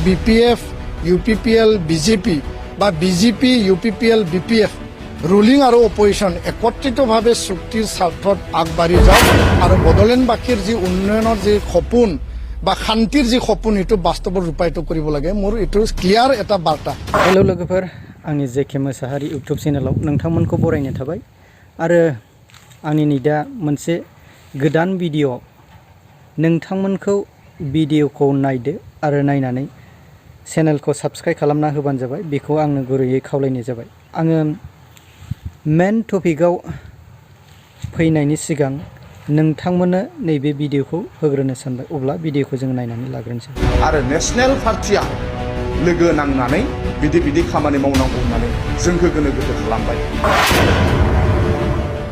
Bpf, UPPL, BJP বা BJP, UPPL, BPF ruling আর opposition একত্রিতভাবে চুক্তির স্বার্থত আগবাঢ়ি যাওক আৰু বড়োলেণ্ডবাসীৰ যি উন্নয়নৰ যি সপোন বা শান্তিৰ যি সপোন এইটো বাস্তৱত ৰূপায়িত কৰিব লাগে। মোৰ এইটো ক্লিয়াৰ এটা বাৰ্তা। हेलो लोगोफोर, आंनि जेके मोसाहारि इउटुब चेनेलाव नोंथांमोनखौ बरायनाय थाबाय आरो आंनि नै दा मोनसे गोदान भिडिअ नोंथांमोनखौ भिडिअखौ नायदो आरो नायनानै चेनेलखौ साबस्क्राइब खालामना होबानो जाबाय। बेखौ आंनो गुरैयै खावलायनाय जाबाय। आङो मेन टपिकआव फैनायनि सिगां नोंथांमोननो नैबे भिडिअखौ होग्रोनो सानबाय। अब्ला भिडिअखौ जों नायनानै लाग्रोनोसै। आरो नेशनेल पार्टिया लोगो नांनानै बिदि खामानि मावनांगौ होननानै जोंखौ गोनो गोथो खालामबाय।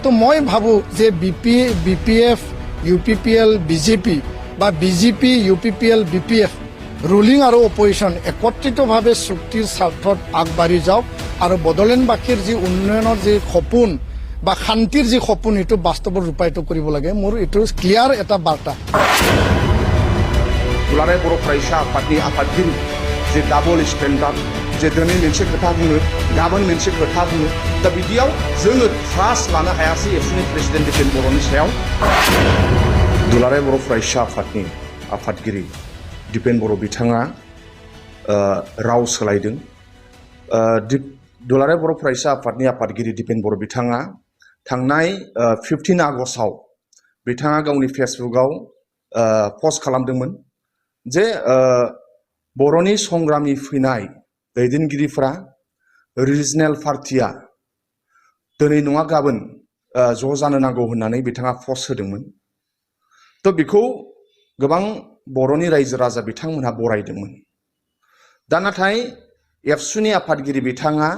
তো মই ভাবো যে BPF, UPPL, BJP বা BJP, UPPL, BPF রুলিং আৰু অপোজিশন একত্রিতভাৱে চুক্তিৰ স্বাৰ্থত আগবাঢ়ি যাওক আৰু বড়োলেণ্ডবাসীৰ যি উন্নয়নৰ যি সপোন বা শান্তিৰ যি সপোন এইটো বাস্তৱত ৰূপায়িত কৰিব লাগে। মোৰ এইটো ক্লিয়াৰ এটা বাৰ্তা। दुलाराय बर' फरायसा आफादनि आफादगिरि जे डाबल स्टेन्डार्ड जे दिनै मोनसे खोथा बुङो गाबोन मोनसे खोथा बुङो, दा बिदियाव जोङो ट्रास्ट लानो हायासै एबसुनि प्रेसिडेन्ट दिपेन बर'नि सायाव। दुलाराय बर' फरायसा आफादनि आफादगिरि दिपेन बर' बिथाङा राव सोलायदों। दुलाराय बर' फरायसा आफादनि आफादगिरि दिपेन बर' बिथाङा थांनाय 15 आगस्टआव बिथाङा गावनि फेसबुकआव पस्ट खालामदोंमोन जे बर'नि संग्रामनि फैनाय दैदेनगिरिफ्रा रिजनेल पार्टिया दिनै नङा गाबोन ज' जानो नांगौ होननानै बिथाङा पस्ट होदोंमोन। तो बेखौ गोबां बर'नि रायजो राजा बिथांमोनहा बरायदोंमोन। दा नाथाय एबसुनि आफादगिरि बिथाङा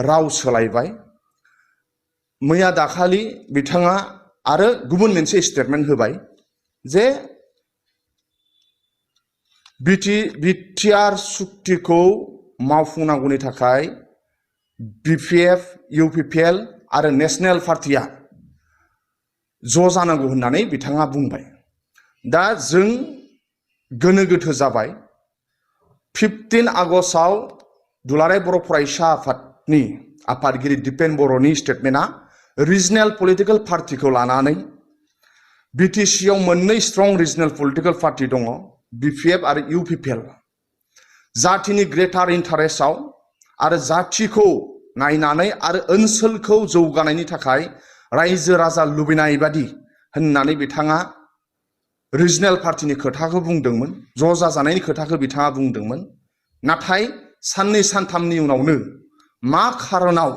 राव सोलायबाय। मैया दाखालि बिथाङा आरो गुबुन मोनसे स्टेटमेन्ट होबाय जे बिटिआर सुक्तिखौ मावफुंनांगौनि थाखाय BPF, UPPL आरो नेशनेल पार्टिया ज' जानांगौ होननानै बिथाङा बुंबाय। दा जों गोनो गोथो जाबाय। 15 आगस्टआव दुलाराय बर' फरायसा आफादनि आफादगिरि दिपेन बर'नि स्टेटमेन्टआ रिजनेल पलिटिकेल पार्टिखौ लानानै BTCआव मोननै स्ट्रं रिजनेल पलिटिकेल पार्टि दङ, BPF आरो UPPL। जातिनि ग्रेटार इन्टारेस्टआव आरो जातिखौ नायनानै आरो ओनसोलखौ जौगानायनि थाखाय रायजो राजा लुबैनाय बादि होननानै बिथाङा रिजनेल पार्टिनि खोथाखौ बुंदोंमोन, ज' जाजानायनि खोथाखौ बिथाङा बुंदोंमोन। नाथाय साननै सानथामनि उनावनो मा खारनाव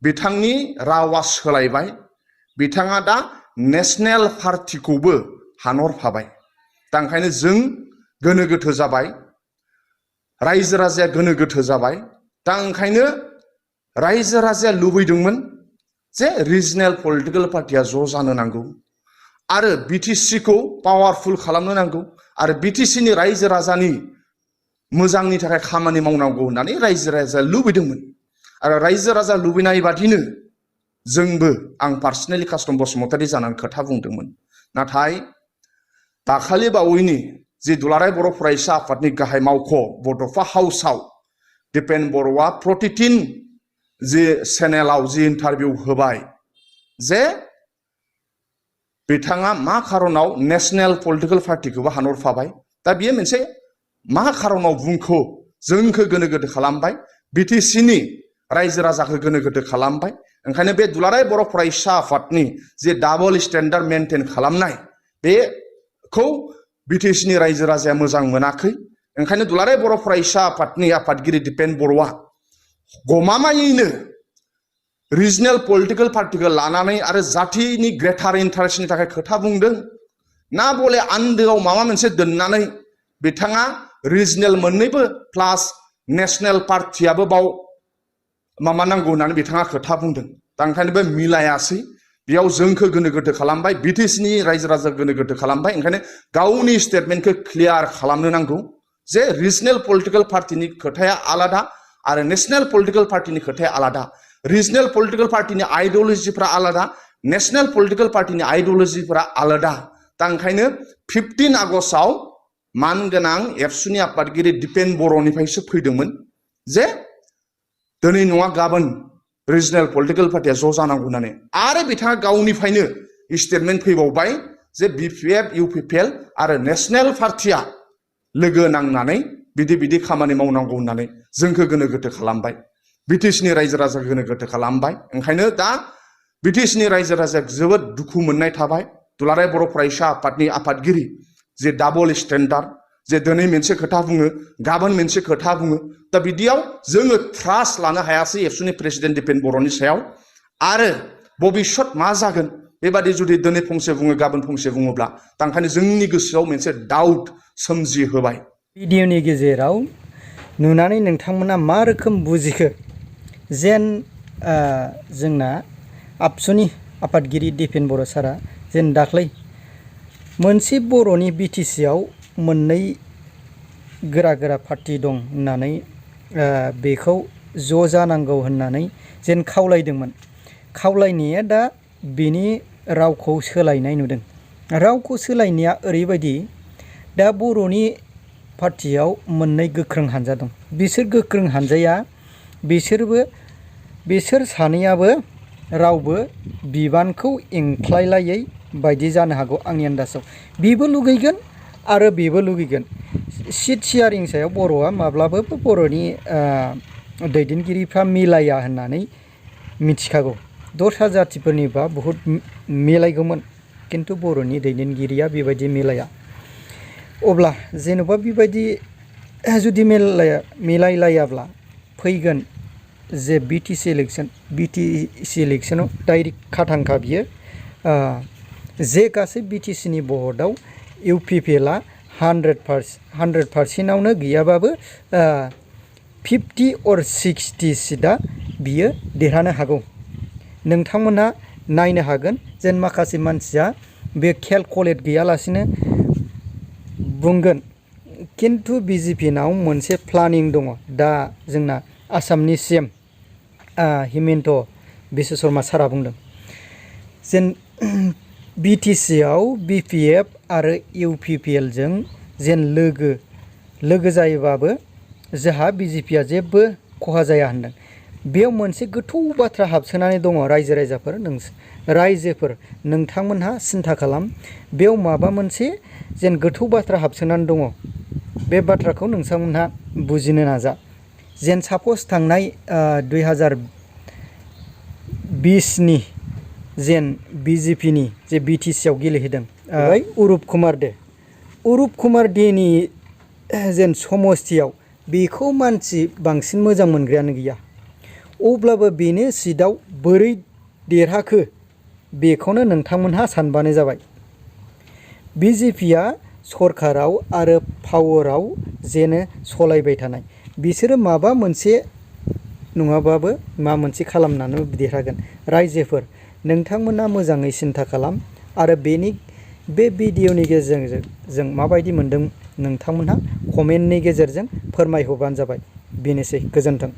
बिथांनि रावा सोलायबाय, बिथाङा दा नेशनेल पार्टिखौबो हानहरफाबाय। दा ओंखायनो जों गोनो गोथो जाबाय, रायजो राजाया गोनो गोथो जाबाय। दा ओंखायनो रायजो राजाया लुबैदोंमोन जे रिजनेल पलिटिकेल पार्टिया ज' जानो नांगौ आरो BTCखौ पावारफुल खालामनो नांगौ आरो BTCनि रायजो राजानि मोजांनि थाखाय खामानि मावनांगौ होननानै रायजो राजाया लुबैदोंमोन। आरो रायजो राजा लुबैनाय बादिनो जोंबो आं पार्सनेलि कास्टम बसुमतारी जानानै खोथा बुंदोंमोन। नाथाय दाखालि बावैनि जि दुलाराय बर' फरायसा आफादनि गाहाय मावख' बड'फा हाउसआव दिपेन बर'आ प्रतिदिन जि चेनेलाव जि इन्टारभिउ होबाय जे बिथाङा मा खारनाव नेशनेल पलिटिकेल पार्टिखौबो हानहरफाबाय। दा बियो मोनसे मा खारनाव बुंखो जोंखौ गोनो गोथो खालामबाय, BTCनि रायजो राजाखौ गोनो गोथो खालामबाय। ओंखायनो बे दुलाराय बर' फरायसा आफादनि जे डाबल स्टेन्डार्ड मेनटेन खालामनाय बेखौ BTCनि रायजो राजाया मोजां मोनाखै। ओंखायनो दुलाराय बर' फरायसा आफादनि आफादगिरि दिपेन बर'आ गमामायैनो रिजनेल पलिटिकेल पार्टिखौ लानानै आरो जातिनि ग्रेटार इन्टारेस्टनि थाखाय खोथा बुंदों ना बले आन्दोआव माबा मोनसे दोननानै बिथाङा रिजनेल मोननैबो प्लास नेशनेल पार्टियाबो बाव माबा नांगौ होननानै बिथाङा खोथा बुंदों। दा ओंखायनो बे मिलायासै। बेयाव जोंखौ गोनो गोथो खालामबाय, BTCनि रायजो राजा गोनो गोथो खालामबाय। ओंखायनो गावनि स्टेटमेन्टखौ क्लियार खालामनो नांगौ जे रिजनेल पलिटिकेल पार्टिनि खोथाया आलादा आरो नेशनेल पलिटिकेल पार्टिनि खोथाया आलादा। रिजनेल पलिटिकेल पार्टिनि आइडियोलजिफ्रा आलादा, नेशनेल पलिटिकेल पार्टिनि आइडियोलजिफ्रा आलादा। दा ओंखायनो 15 आगस्टआव मानगोनां एबसुनि आफादगिरि दिपेन बर'निफ्रायसो फैदोंमोन जे दिनै नङा गाबोन रिजनेल पलिटिकेल पार्टिया ज' जानांगौ होननानै आरो बिथाङा गावनिफ्रायनो स्टेटमेन्ट फैबावबाय जे बिपिएफ इउपिपिएल आरो नेशनेल पार्टिया लोगो नांनानै बिदि खामानि मावनांगौ होननानै जोंखौ गोनो गोथो खालामबाय बिटिसिनि रायजो राजा गोनो गोथो खालामबाय ओंखायनो दा बिटिसिनि रायजो राजाया जोबोद दुखु मोननाय थाबाय दुलाराय बर' फरायसा आफादनि आफादगिरि जे डाबल स्टेन्डार्ड जे दिनै मोनसे खोथा बुङो गाबोन मोनसे खोथा बुङो दा बिदियाव जोङो ट्रास्ट लानो हायासै एबसुनि प्रेसिडेन्ट दिपेन बर'नि सायाव आरो भबिष्यत मा जागोन बेबादि जुदि दिनै फंसे बुङो गाबोन फंसे बुङोब्ला दा ओंखायनो जोंनि गोसोआव मोनसे डाउट सोमजिहोबाय भिडिअनि गेजेराव नुनानै नोंथांमोना मा रोखोम बुजिखो जेन जोंना आबसुनि आफादगिरि दिपेन बर' सारा जेन दाख्लै मोनसे बर'नि बिटिसिआव मोननै गोरा गोरा पार्टि दं होननानै बेखौ ज' जानांगौ होननानै जेन खावलायदोंमोन खावलायनाया दा बेनि रावखौ सोलायनाय नुदों रावखौ सोलायनाया ओरैबायदि दा बर'नि पार्टियाव मोननै गोख्रों हानजा दं बिसोर गोख्रों हानजाया बिसोर सानैयाबो रावबो बिबानखौ एंख्लायलायै बायदि जानो हागौ आंनि आन्दाजाव बेबो लुगैगोन आरो बेबो लुगैगोन सिट शेयारिं सायाव बर'आ माब्लाबाबो बर'नि दैदेनगिरिफ्रा मिलाया होननानै मिथिखागौ दस्रा जाथिफोरनिबा बहुद मिलायगौमोन किन्तु बर'नि दैदेनगिरिया बेबायदि मिलाया अब्ला जेन'बा बेबायदि जुदि मिलायलायाब्ला फैगोन जे बिटिसि इलेक्सनाव डाइरेक्ट खाथांखा बियो जे गासै बिटिसिनि भटआव इउपिपिएलआ 100%आवनो गैयाबाबो 50 or 60 सिटआ बियो देरहानो हागौ नोंथांमोनहा नायनो हागोन जेन माखासे मानसिया बे केलकुलेट गैयालासिनो बुंगोन किन्तु बिजेपिनाव मोनसे प्लानिं दङ दा जोंना आसामनि सिएम हिमन्त बिश्व शर्मा सारा बुंदों जेन बिटिसिआव बिपिएफ आरो इउपिपिएलजों जेन लोगो जायोबाबो जोंहा बिजेपिया जेबो खहा जाया होनदों बेयाव मोनसे गोथौ बाथ्रा हाबसोनानै दङ रायजोफोर नोंथांमोनहा सिन्था खालाम बेयाव माबा मोनसे जेन गोथौ बाथ्रा हाबसोनानै दङ बे बाथ्राखौ नोंथांमोनहा बुजिनो नाजा जेन साप'ज थांनाय 2020नि जेन बिजेपिनि जे बिटिसिआव गेलेहैदों उरुप कुमार देनि जेन समस्थियाव बेखौ मानसि बांसिन मोजां मोनग्रायानो गैया अब्लाबो बेनो सिटआव बोरै देरहाखो बेखौनो नोंथांमोनहा सानबानो जाबाय बिजेपिया सरकाराव आरो पावाराव जेनो सलायबाय थानाय बिसोरो माबा मोनसे नङाबाबो माबा मोनसे खालामनानै देरहागोन रायजोफोर नोंथांमोना मोजाङै सिन्था खालाम आरो बे भिडिअनि गेजेरजों जों माबायदि मोन्दों नोंथांमोनहा कमेन्टनि गेजेरजों फोरमायहरबानो जाबाय बेनोसै गोजोन्थों।